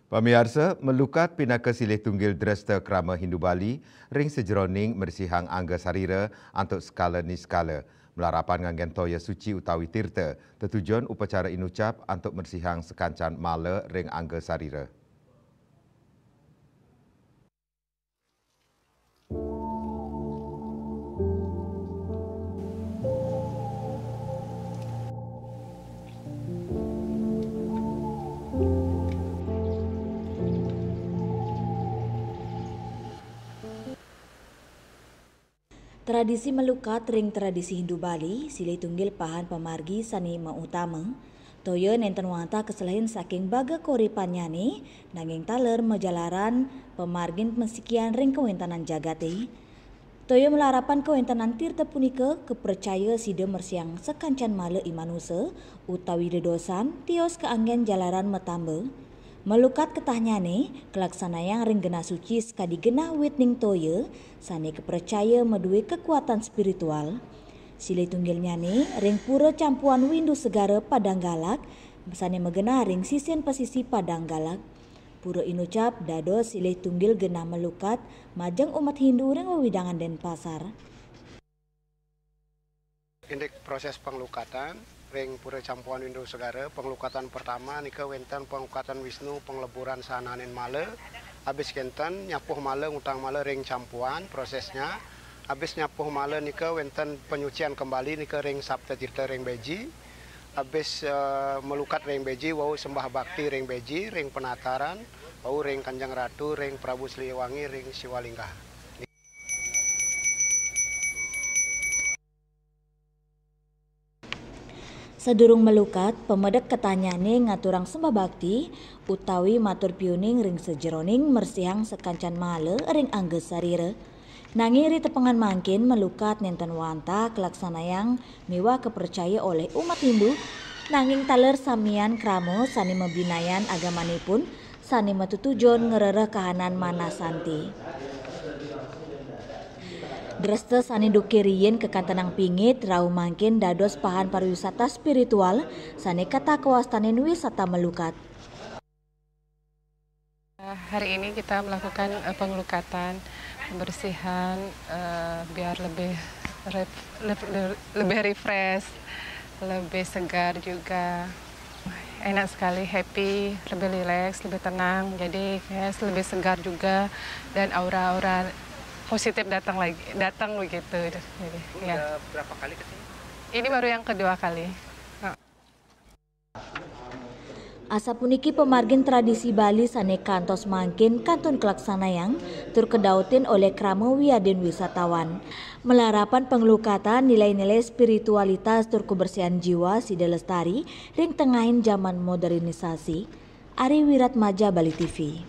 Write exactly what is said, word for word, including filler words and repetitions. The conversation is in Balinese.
Pamiarsa, melukat pinaka silih tunggil dresta krama Hindu Bali ring sajeroning mresihang angga sarira antuk sekala niskala. Malarapan nganggen toya suci utawi tirta, tetujon upacara inucap antuk mresihang sakancan mala ring angga sarira. Tradisi melukat ring tradisi Hindu Bali, silih tunggil pahan pamargi sane mautama. Toya nenten wantah kaselehin saking baga kauripannyane, nanging taler majalaran pamargin masikian ring kawentanan jagate. Toya malarapan kawentanan tirta punika kapracaya sida mresihang sakancan mala i manusa, utawi dedosan, tios kaanggen jalaran matamba. Malukat ketahnyane kalaksanayang ring genah suci sakadi genah witning toya, sane kapracaya madue kakuatan spiritual. Silih tunggilnyane ring Pura Campuan Windu Segara Padang Galak, sane magenah ring sisin pasisi Padang Galak. Pura inucap dados silih tunggil genah malukat majeng umat Hindu ring wewidangan Denpasar. Indik proses panglukatan ring Pura Campuan Windu Segara, panglukatan pertama nika wenten panglukatan Wisnu, pangleburan sahananing mala, abis kenten nyapuh mala, ngutang mala ring campuan prosesnya, abis nyapuh mala nika wenten penyucian kembali nika ring Sapta Tirta ring Beji, abis, eh, melukat ring Beji, wau sembah bakti ring Beji, ring penataran, wau ring Kanjeng Ratu, ring Prabu Siliwangi, ring Siwalingga. Sadurung malukat, pamedek ketahnyane ngaturang sembah bakti utawi matur piuning ring sajeroning mresihang sakancan mala ring angga sarira. Nanging ri tepengan mangkin malukat nenten wantah kalaksanayang miwah kapracaya olih umat Hindu, nanging taler samian krama sane mabinayan agamanipun, sane matetujon ngrereh kahanan manah santi. Dresta sane duke riin kakantenang pingit rauh mangkin dados pahan pariwisata spiritual sane katah kawastanin wisata malukat. Hari ini kita melakukan, eh, pengelukatan, pembersihan, eh, biar lebih ref-, leb-, lebih refresh, lebih segar juga. Enak sekali, happy, lebih rileks, lebih tenang. Jadi kayak lebih segar juga dan aura-aura positif datang lagi, datang begitu. Jadi, ya. Udah berapa kali ke sini? Ini baru yang kedua kali. Heeh. Asapuniki pamargin tradisi Bali sane kantos mangkin kantun kalaksanayang tur kadautin olih krama wiadin wisatawan. Malarapan panglukatan nilai-nilai spiritualitas tur kebersihan jiwa sida lestari ring tengahing jaman modernisasi. Ari Wiratmaja, Bali T V.